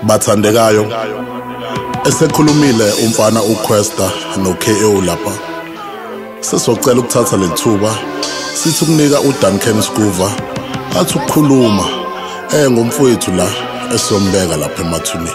Bathandekayo, esekhulumile umfana uKwesta noKO lapha. Sesocela ukuthatha lethuba sithi ukunika uDuncan Skuva athi ukukhuluma ngomfowethu la esombeka lapha emathuneni.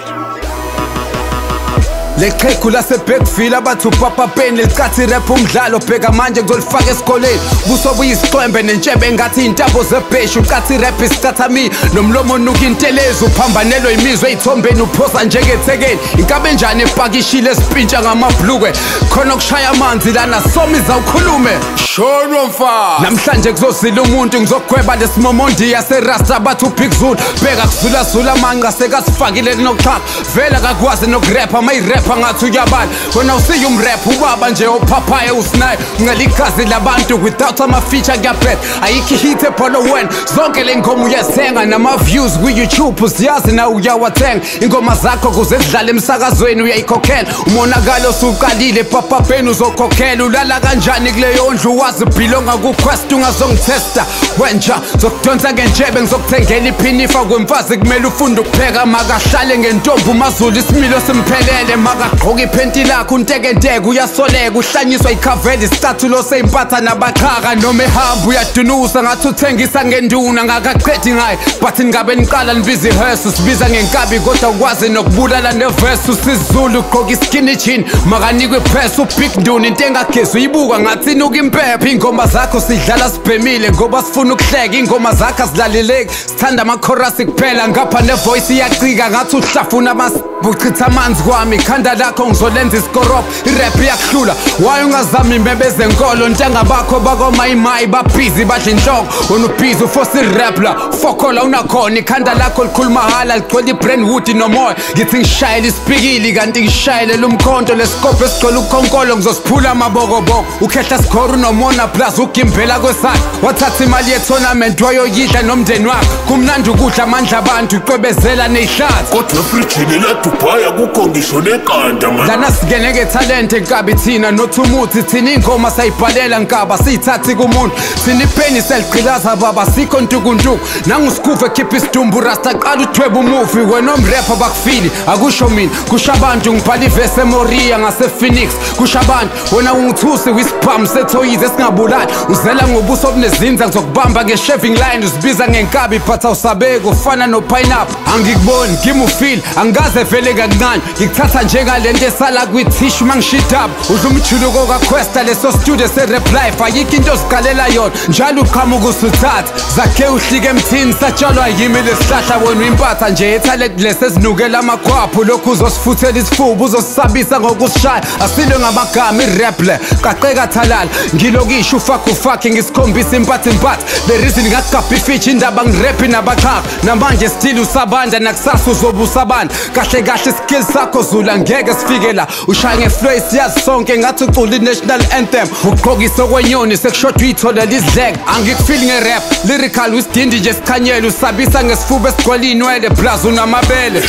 Leqhegu laseBergville abathi uPapa Penny licathi rap umdlalo bheka manje ngizolifaka esikoleni buso buyisixwembe nentshebe engathi intambo zebheshu ucathi rap isicathami nomlomo onuka intelezi uphambanelwe imizwa eyithombeni uphosa njengethekeni inkabe njani epakishile esipintsha ngamabhlukwe khona okushaya amanzi lana somiza ukhulume shono mfana namhlanje kuzozila umuntu ngizogweba lesimomondi yaserasta abathi uBig Zulu bheka kuzulazula amanqa sekasifakile kunokuxhaka vele akakwazi nokurepha mayirepha ngathi uyabala wena usiye umrap ubaba nje ophaphayo usinayo uncela igazi labantu without ama-feature kuyabheda ayikho ihit ebholo wena zonke le ngoma uyazithenga nama-views kwi-YouTube usiyazi na uyawathenga ingoma zakho kuze zidlale emsakazweni uyayikhokhela umonakalo osuqalile papapeni uzokhokhela ulala kanjani kuleyo ndlu wazi bhilonga kuQuest ungazongithesta wenja ngizokudonsa ngentshebe ngizokuthengela iphinifa kwemfazi kumele ufunde ukupheka makahlale ngentombi uMaZulu isimilo simphelele makagqoka iphenti lakho untekenteke uyasoleka uhlanyiswa ikhaveli isicathulo seyimpatha nabaqhaka noma ehamba uyadunusa ngathi uthengisa ngenduna ngakaqedi ngaye but ningabe niqala nibiza ihearse usibiza ngenkabi kodwa ukwazi nokubulala neverse usiZulu ugqoka iskinny jean makanikwe iphesi uBig Nduna into engagezi uyibuka ngathi inuka impepha ingoma zakho sidlala sibhemile ngoba sifuna ukuhleka ingoma zakho azilaleleki sithanda amakhorasi kuphela ngapha nevoice iyacika ngathi uhlafuna buchitha amanzi kwami ikhanda lakho ngizolenza isikorop irap iyakuhlula waye ungazami imbebe zenkolo ntanga bakho bakomayimayi babhizi badla inhloko wena ubhizi ufosa irap la fokola unakhona ikhanda lakho likhuluma hala ligcwele ibrandwood nomoya ngithi ngishayele isipikili kanti ngishayelela umkhonto lesikopho esigcwele ukhonkolo ngizosiphula amabokoboko ukhehla sikhora unomona plus ugimbela kwesakhe wathatha imali yetournament wayoyidla nomndeni wakhe kumnandi ukudla amandla abantu ucwebezela neyihlathi kodwa efrijini leDubai akukho ngisho neqanda man lana singene ngethalente nkabi thina nothi umuthi thina ingoma sayibhalela nkaba siyithathi kumuntu thina ipeni seligqilaza baba sikho ntukuntuku nanguSkuva ekhipha isidumbu rasta qala uthweba umufi wena omrepha bakufili akusho mina kusho abantu ngibhala ivesi eMoria ngasePhoenix kusho abantu wena ungithusi wisibhamu sethoyize esingabulali uzela ngobuso obunezinza ngizokubamba nge-shaving line uzibiza ngenkabi but awusabeki ufana no-pineapple angikuboni ngimufile angikaze vele kancane ngikuthatha njengalento esala kwithishu mangishidaba udla umjuluko kaQuesta leso studio se-rap life ayikho into oziqalela yona njalo uqhamuka usuthatha zakhe uhlike emthini satshalwa yimi lesihlahla wena uyimpatha nje ethalent lesezinukela amakhwaphu lokhu uzosifuthela isifuba uzosisabisa ngokusishaya asilwe ngamagama irap le qaqeka thalala ngilokisho ufakhe ufakhe ngisikhombisa impatha impatha the reason ngakugabha ifitshi indaba ngirephi nabaqhaka namanje still usabanda nakusasa uzobe usabanda kahle kahle skill sakho zula ngeke sifike la ushaya ngeflow siyazi sonke ngathi ucula i-national anthem ugqokisa okwenyoni sekushoda uyitholela izidleke angikufili ngerap lyrical usidindi nje sikhanyele usabisa ngesifuba esigcwele iy'nwele plus unamabele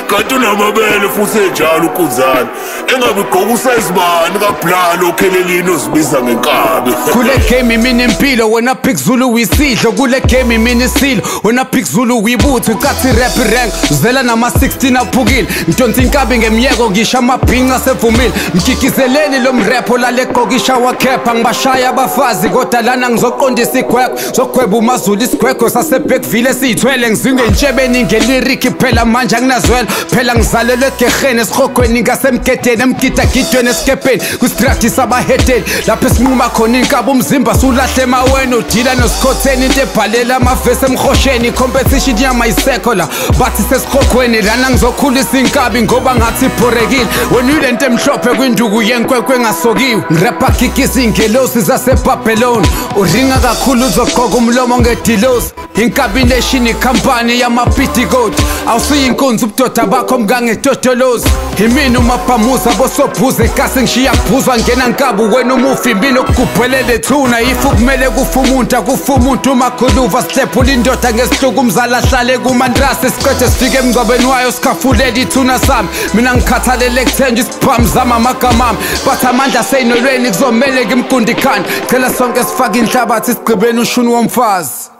kanti unamabele futhi enjalo ukunzana engabe ugqoka usayizibani kaBlalo okhelelini ozibiza ngenkabi kule game imina impilo wena Big Zulu uyisidlo kule game imina isilo wena Big Zulu uyibutho ucathi rap rank uzela nama-16 aphukile ngidonsa inkabi ngemiyeko ngisho amabhinca sevumile mgigizeleni lo mrepho lalegqoka ishawakhepha ngibashaya abafazi kodwa lana ngizoqondisa igwegwe zogweba uMaZulu isigwegwe saseBergville esiyithwele ngizinge entshebeni ngelirikhi phela manje anginazwela phela ngizalelwe egeheni esihogweni ngasemgedeni emgidagidweni esikebheni kwistrati sabahedeni lapho esinquma khona inkabi umzimba sulahle emaweni udila nosikhotheni into ebhalela amavesi emhosheni i-competition yama isekho la bathi sesihogweni lana ngizokhulisa inkabi ngoba ngathi ibhorekile wena uyilento emhlophe kwinduku yenkwenkwe engasokiwe ngirepha gigisa iy'ngelosi zaseBabeloni uringa kakhulu uzogqoka umlomo ngedilosi inkabi nation ikhampani yamapitikoti awusiyinkunzi ubudoda bakho mkangetotolozi imina umabhamuza bosobhuza ekasi ngishiya kuphuzwa ngena nkabi wena umufi mina okugubhelele thuna if kumele kufa umuntu akufa umuntu umakhuluva sihlephula indoda ngesihluku umzala ahlale kumantrasi siqede sifike emngcwabeni wayo sikhafulela ithuna sami mina ngikhathalele kuthenja isibhamu zami amagamami bathi amandla seyinolweni kuzomele ngimgundi ikhanda cela sonke sifake inhlabathi sigqibeni ushuni womfazi.